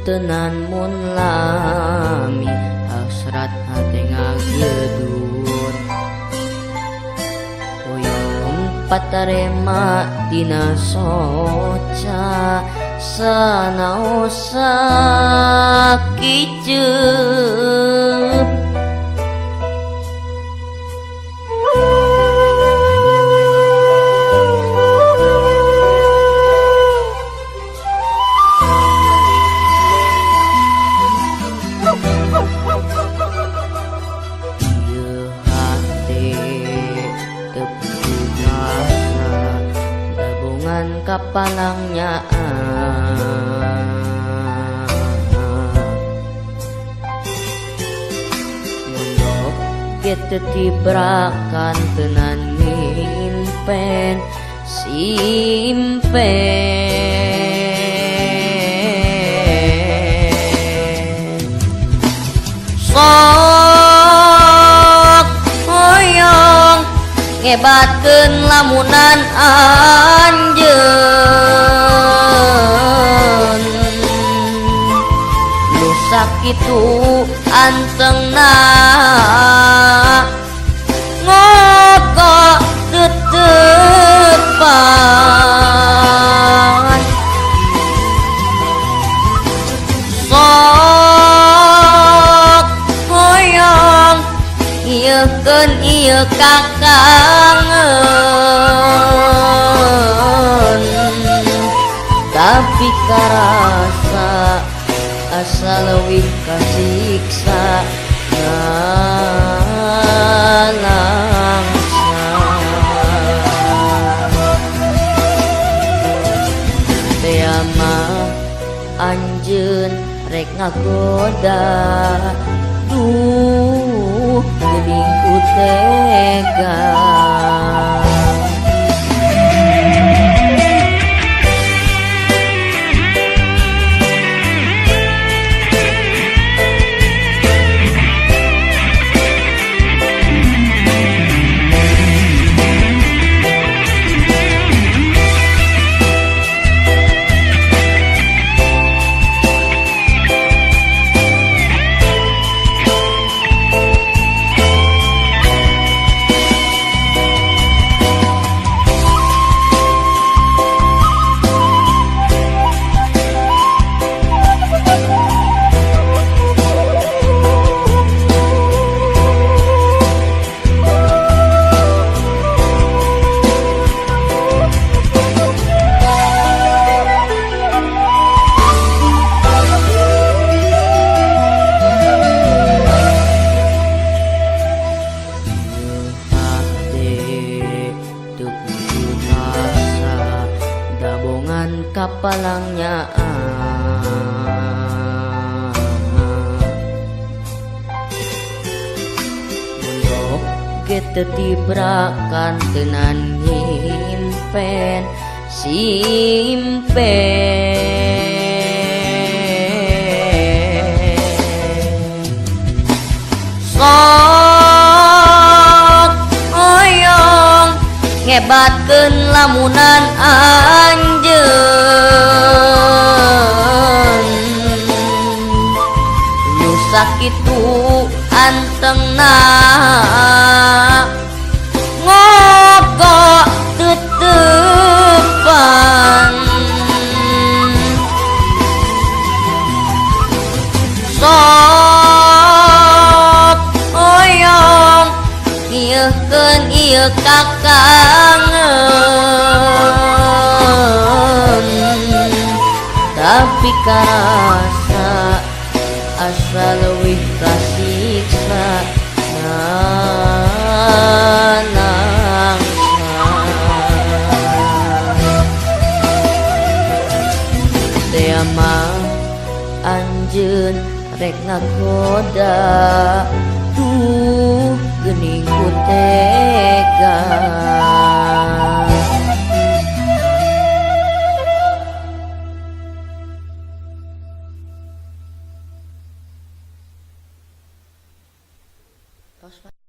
Tenan mun lami hasrat hate ngagedur hoyong patarema dina soca sanaosa kiceup. Kapalangnya mondok kitu tibrakan tenan mimpen simpen. Sok hoyong ngebatkeun lamunan anjeun nu sakitu antengna ngoko tetepan. Sok hoyong ieukeun ieu kakangen tapi karasa asa leuwih kasiksa nalangsa. Tea mah anjeun rek ngagoda duh geuning ku tega. Kapalangnya mondok kitu tibrakan tenan ngimpen simpen. Sok hoyong ngebatkeun lamunan anjeun. Anjeunna ngoko tutupan. Sok hoyong ngieukkeun ieu kakangen, tapi karasa asa leuwih kasiksa nanangsa. Teu mah anjeun rek ngagoda, duh geuning ku tega. Tos.